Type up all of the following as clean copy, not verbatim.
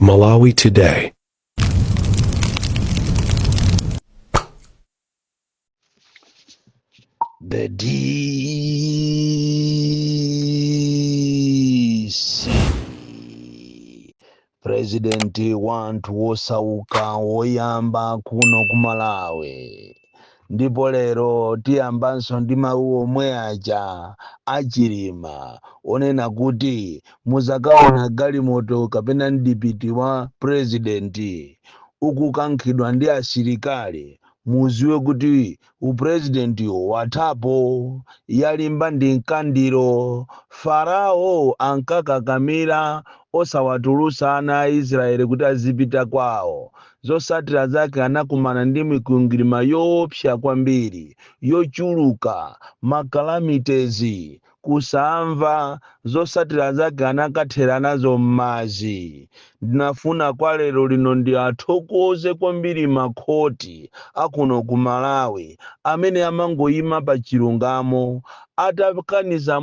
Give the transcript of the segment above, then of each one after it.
Malawi Today. The DC President wa anthu wosauka woyamba kuno ku Malawi. Ndipo lero tiyambanso ndi mawu omwe aja a Chilima onena kuti muzakaona galimoto kapena mdipiti wa president ukukankhidwa ndi asilikali muziwe kuti uprezidentiwo wathapo. Yalimba ndi mkandiro. Farao ankakakamira osawatulusa ana a Israeli kuti azipita kwawo. Zosatira zake anakumana ndi mikwingwirima yoopsa kwambiri, yochuluka, ma calamities, kusamva, zosatira zake anakathera nazo mmadzi. Ndinafuna kwa lero lino ndiathokoze kwambiri makhoti akuno ku Malawi amene amangoyima pa chilungamo atakaniza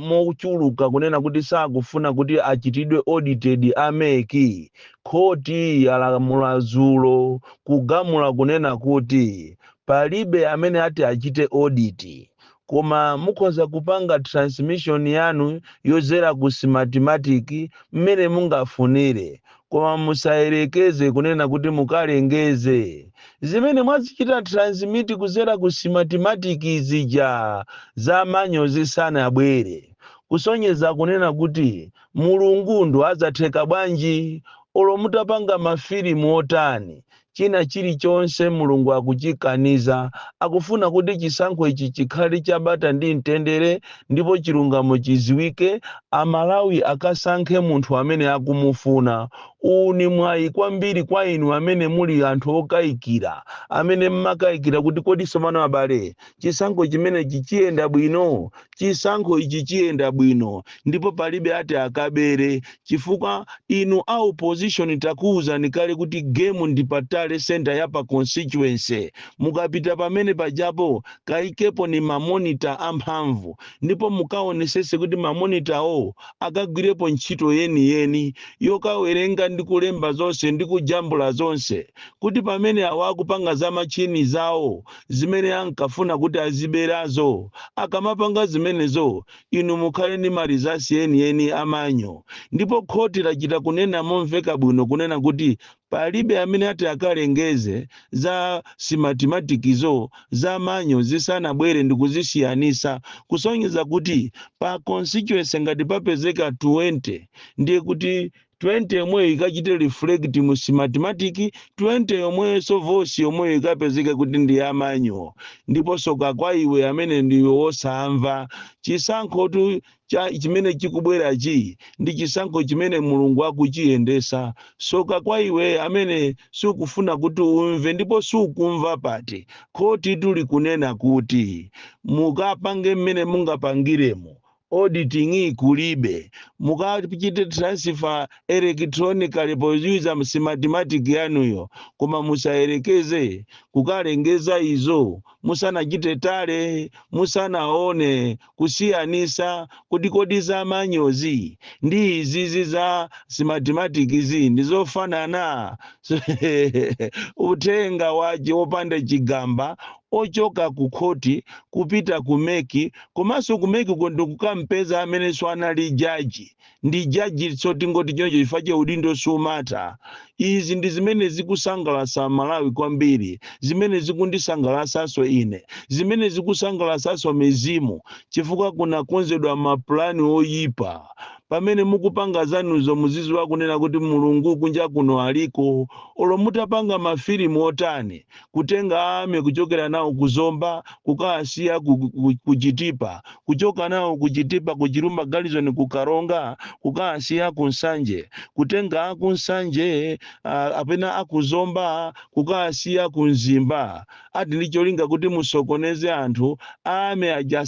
mochuluka kunena kuti sakufuna kuti achitidwe audited a MEC. Khoti yalamula dzulo kugamula kunena kuti palibe amene ati achite audit koma mukhoza kupanga transmission yanu yozera ku Smartmatic mmene mungafunire, koma musayerekeze kunena kuti mukalengeze zimene mwazichita transmit kuzera ku Smartmatic zija za manual zisanabwere, kusonyeza kunena kuti Mulungu ndo azatheka bwanji olo mutapanga mafilimu otani. China chilichonse Mulungu akuchikaniza. Akufuna kuti chisankho ichi chikhale chabata ndi mtendere ndipo chilungamo chiziwike, Amalawi akasankhe munthu amene akumufuna. Uwu ni mwayi kwambiri kwa inu amene muli anthu okayikira, amene mmakayikira kuti kodi tsopano abale chisankho chimenechi chiyenda bwino? Chisankho ichi chiyenda bwino ndipo palibe ati akabere chifukwa inu a opposition takuuzani kale kuti game ndi pa tally center ya pa constituency. Mukapita pamene pajapo kaikepo ni ma monitor amphamvu ndipo mukaonesese kuti ma monitor wo akagwirepo ntchito yeniyeni yokawerenga ndi kulemba zonse ndi kujambula zonse kuti pamene awa akupanga za machini zawo zimene ankafuna kuti aziberazo, akamapanga zimenezo inu mukhale ndi ma results enieni a manual. Ndipo khoti lachita kunena momveka bwino kunena kuti palibe amene ati akalengeze za Smartmatic zo za manual zisanabwere ndikuzisiyanisa, kusonyeza kuti pa constituency ngati papezeka 20 ndiye kuti 20 yomweyo ikachite reflect mu Smartmatic, 20 yomweyonso voice yomweyo ikapezeke kuti ndi ya manual. Ndipo soka kwa iwe amene ndiwe wosamva. Chisankhotu cha chimene chikubwerachi ndi chisankho chimene Mulungu akuchiyendesa. Soka kwa iwe amene sukufuna kuti umve ndipo sukumva pati. Khotitu likunena kuti mukapange mmene mungapangiremo, auditing kulibe, mukachite transfer electronically poyuza Smartmatic yanuyo, koma musayerekeze kukalengeza izo musanachite tally, musanaone kusiyanisa kuti kodi za manual zi ndi izizi za Smartmatic zi ndizofanana. Uthenga wache wopanda chigamba ochoka ku khoti kupita ku MEC, komanso ku MEC ko ndikukampeza amenenso anali jaji, ndi jaji so tingoti choncho chifukwa cha udindo sumatha. Izi ndi zimene zikusangalatsa Malawi kwambiri, zimene zikundisangalasanso ine, zimene zikusangalatsanso mizimu, chifukwa kunakonzedwa mapulani oyipa. Pamene mukupanga zanuzo muziziwa kunena kuti Mulungu kunja kuno aliko. Olo mutapanga mafilimu otani, kutenga army kuchokera nawo ku Zomba kukawasiya ku Chitipa, kuchoka nawo ku Chitipa ku Chilumba Garrison ku Karonga kukawasiya ku Nsanje, kutenga aku Nsanje apena aku Zomba kukawasiya ku Mzimba, ati ndi cholinga kuti musokoneze anthu army aja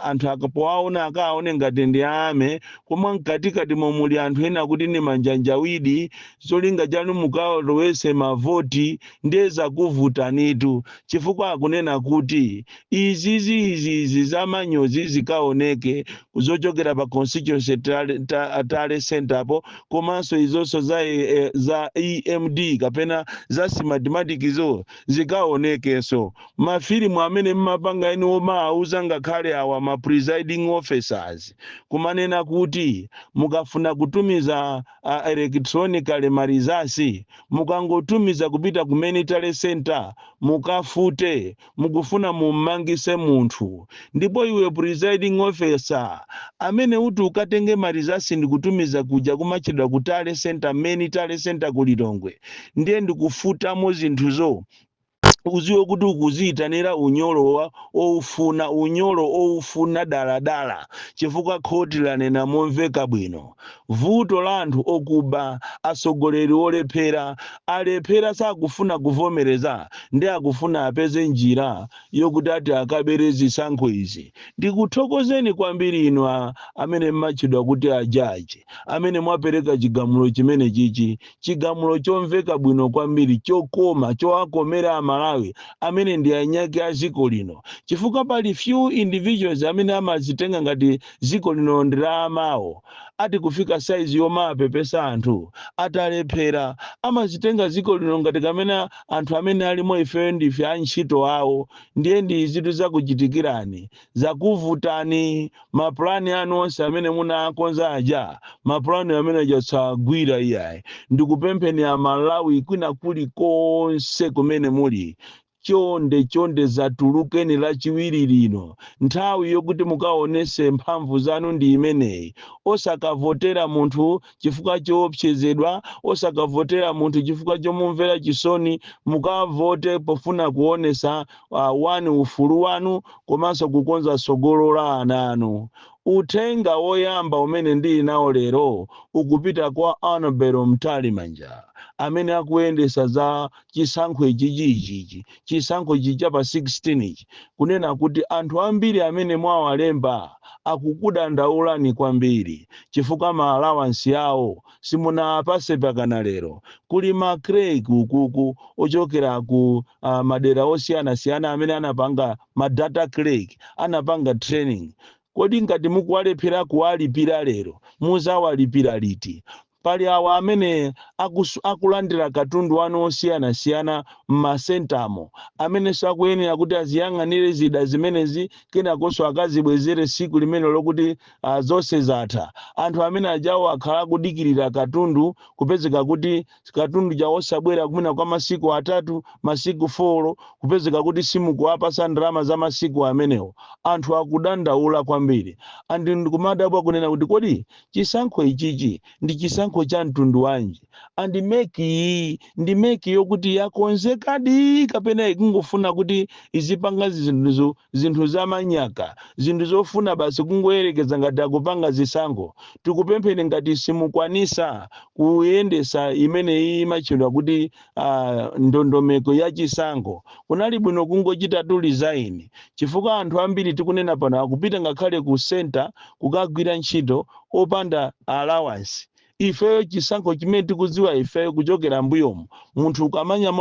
anthu akapowaona akaone ngati ndi army, koma Mkatikati momuli anthu ena kuti ni manjanjawidi, zolinga chanu mukalowese mavoti, ndiye zakuvutanitu, chifukwa akunena kuti izizi izizi zamanyozi zikaoneke zochokera pa constituency tally center apo, komanso izonso za EMD kapena za Smartmatic zo zikaonekenso. Mafilimu amene mmapanga eni omawauza ngakhale awa ma presiding officers kumanena kuti mukafuna kutumiza electronically ma results, mukangotumiza kupita kumene tally center, mukafute, mukufuna mummangise munthu. Ndipo iwe presiding officer amene uti ukatenge ma results ndikutumiza kuja kumachedwa ku tally center, main tally center ku Lilongwe, ndiye ndikufutamo zinthuzo, uziwe kuti ukuziyitanira unyolo oufuna, unyolo oufuna daladala, chifukwa khoti lanena momveka bwino. Vuto la anthu okuba, atsogoleri olephera, alephera, sakufuna kuvomereza, ndi akufuna apeze njira yokuti ati akabere zisankho izi. Ndikuthokozeni kwambiri inu amene mmatchedwa kuti ajaji, amene mwapereka chigamulo chimene chichi, chigamulo chomveka bwino kwambiri, chokoma, chowakomera Amalawi amene ndi anyake a dziko lino, chifukwa pali few individuals amene amazitenga ngati dziko lino ndi la amawo, ati kufika saizi yomapepesa anthu atalephera. Amazitenga dziko lino ngati kamene anthu amene alimo ifeyo ndife antchito awo. Ndiye ndi zinthu zakuchitikirani, zakuvutani. Mapulani anu onse amene munakonza aja, mapulani amene aja sagwira iyayi. Ndikupempheni Amalawi kwina kulikonse kumene muli, chonde chonde, zatulukeni Lachiwiri lino. Nthawi yokuti mukaonese mphamvu zanu ndi imeneyi. Osakavotera munthu chifukwa choopsezedwa, osakavotera munthu chifukwa chomumvera chisoni. Mukavote pofuna kuonesa wani ufulu wanu komanso kukonza tsogolo la ana anu. Uthenga woyamba umene ndili nawo lero ukupita kwa Annabel Mtalimanja amene akuyendesa za chisankho ichichiichichi, chisankho ichi cha pa 16 ichi, kunena kuti anthu ambiri amene mwawalemba akukudandaulani kwambiri chifukwa ma allowance yawo simunapase pakana lero. Kuli ma clerk ukuku ochokera ku madera osiyanasiyana amene anapanga ma data clerk, anapanga training. Kodi ngati mukuwalephera kuwalipira lero, muzawalipira liti? Pali awa amene akulandira katundu wanu osiyanasiyana m'masentamo, amenenso akuyenera kuti aziyang'anire zida zimenezi, kenakonso akazibwezere siku limene lokuti zonse zatha. Anthu amene ajawo akhala akudikirira katundu, kupezeka kuti katundu jawo osabwera kumene kwa masiku 3, masiku 4, kupezeka kuti simukuwapasa ndalama za masiku amenewo. Anthu akudandaula kwambiri, and ndikumadabwa kunena kuti kodi chisankho ichichi ndi chisankho cha mtundu wanji? And MEC iyi ndi MEC yokuti yakonzekadi kapena ikungofuna kuti izipanga zinthu zamanyaka, zinthu zofuna basi kungoyerekeza ngati akupanga zisankho? Tikupempheni, ngati simukwanisa kuyendesa imene iyi imatchedwa kuti ndondomeko ya chisankho, kunali bwino kungochita tu resign, chifukwa anthu ambiri tikunena pano akupita ngakhale ku center kukagwira ntchito opanda allowance. Ifeyo chisankho chimene tikudziwa ifeyo kuchokera mbuyomu, munthu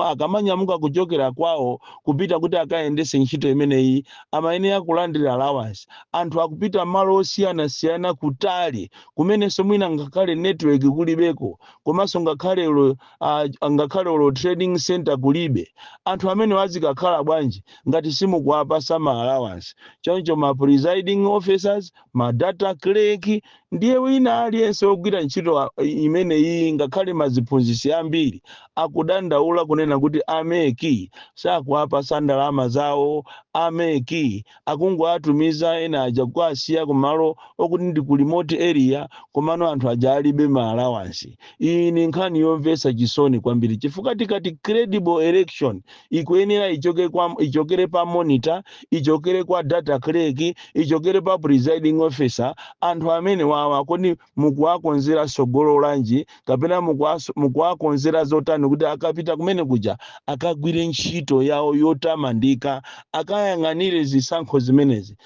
akamanyamuka kuchokera kwawo kupita kuti akayendese ntchito imeneyi, amayenera kulandira allowance. Anthu akupita malo osiyanasiyana kutali, kumenenso mwina ngakhale network kulibeko, komanso ngakhale ulo trading center kulibe. Anthu amene azikakhala bwanji ngati simukuwapasa ma allowance? Choncho ma presiding officers, ma data clerk, ndiye wina aliyense wogwira ntchito imeneyi, ngakhale maziphunzitsi ambiri akudandaula kunena kuti a MEC sakuwapasa ndalama zawo. A MEC akungoatumiza ena aja kuasiya kumalo okuti ndi ku remote area, komano anthu aja alibe ma allowance. Iyi ni nkhani yomvetsa chisoni kwambiri, chifukwa tikati credible election ikuyenera ichokere pa monitor, ichokere kwa data clerk, ichokere pa presiding officer. Anthu amene wawa kodi mukuwakonzera sogolo bwanji? tsogolo lanji kapena mukuwakonzera zotani kuti akapita kumene kuja akagwire ntchito yawo yotamandika, akayang'anire zisankho zimenezi,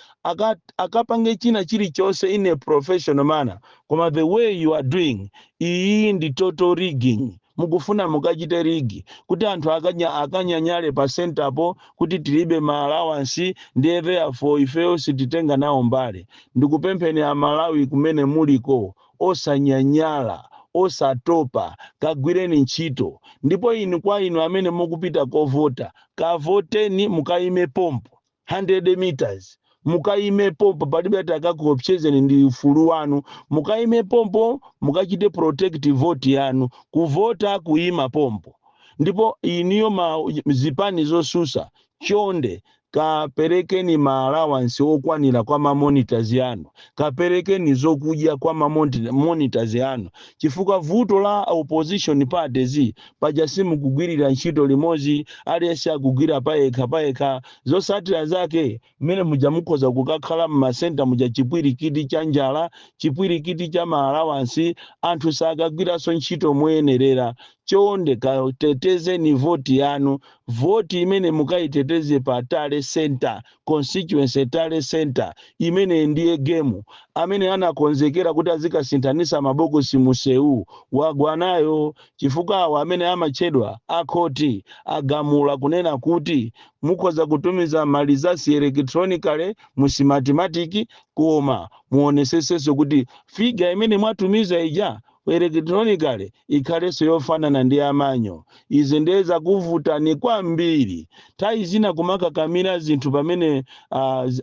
akapange china chilichonse in a professional manner? Koma the way you are doing iyi ndi total rigging. Mukufuna mukachite rig kuti anthu akanyanyale pa centerpo kuti tilibe ma allowance, ndiye therefore ifeyo sititenga nawo mbali. Ndikupempheni Amalawi kumene muliko, osanyanyala, osatopa, kagwireni ntchito. Ndipo inu, kwa inu amene mukupita kovota, kavoteni, mukayime pompo 100 meters, mukayime pompo, palibe ati akakuopsezeni, ndi ufulu wanu. Mukayime pompo, mukachite protect vote yanu, kuvota kuyima pompo. Ndipo iniyo ma zipani zosusa, chonde kaperekeni ma allowance okwanira kwa ma monitors yanu, kaperekeni zokudya kwa ma monitors yanu, chifukwa vuto la opposition parties paja simukugwirira ntchito limodzi, aliyense akugwira payekha payekha. Zosatira zake mmene muja mukhoza kukakhala mmasenta muja chipwirikiti cha njala, chipwirikiti cha ma allowance, anthu sakagwiranso ntchito moyenerera. Chonde katetezeni voti yanu, voti imene mukayiteteze pa tally center, constituency tally center, imene ndiye game. Amene anakonzekera kuti azikasinthanisa mabokosi museu wagwa nayo, chifukwa awo amene amatchedwa akhoti agamula kunena kuti mukhoza kutumiza ma results electronically mu Smartmatic, koma muonesesenso kuti figure imene mwatumiza ija electronically ikhalenso yofanana ndi amanyo. Izi ndiye zakuvutani kwambiri. Nthawi zina kumakakamira zinthu pamene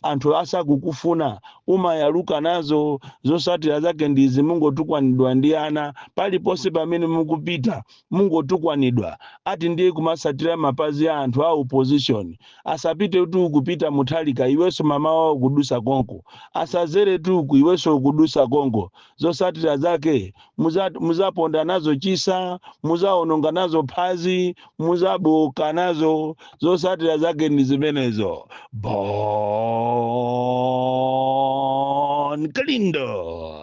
anthu asakukufuna, umayaluka nazo. Zosatira zake ndizi: mungotukwanidwa ndi ana paliponse pamene mukupita, mungotukwanidwa ati ndiye kumasatira mapazi a anthu a opposition. Asapite tu kupita Muthalika, iwenso mama wawo kudusa konko, asazere tuku, iwenso kudusa konko. Zosatira zake muzaponda nazo chisa, muzaononga nazo phazi, muzaboka nazo. Zosatira zake ndi zimenezo. Bon Kalindo,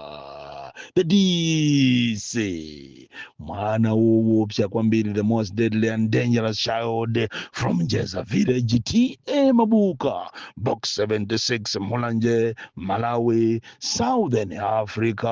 the DC, mwana woopsa kwambiri, the most deadly and dangerous child from Jeza Village, T/A Mabuka, Box 76, Mulanje, Malawi, Southern Africa.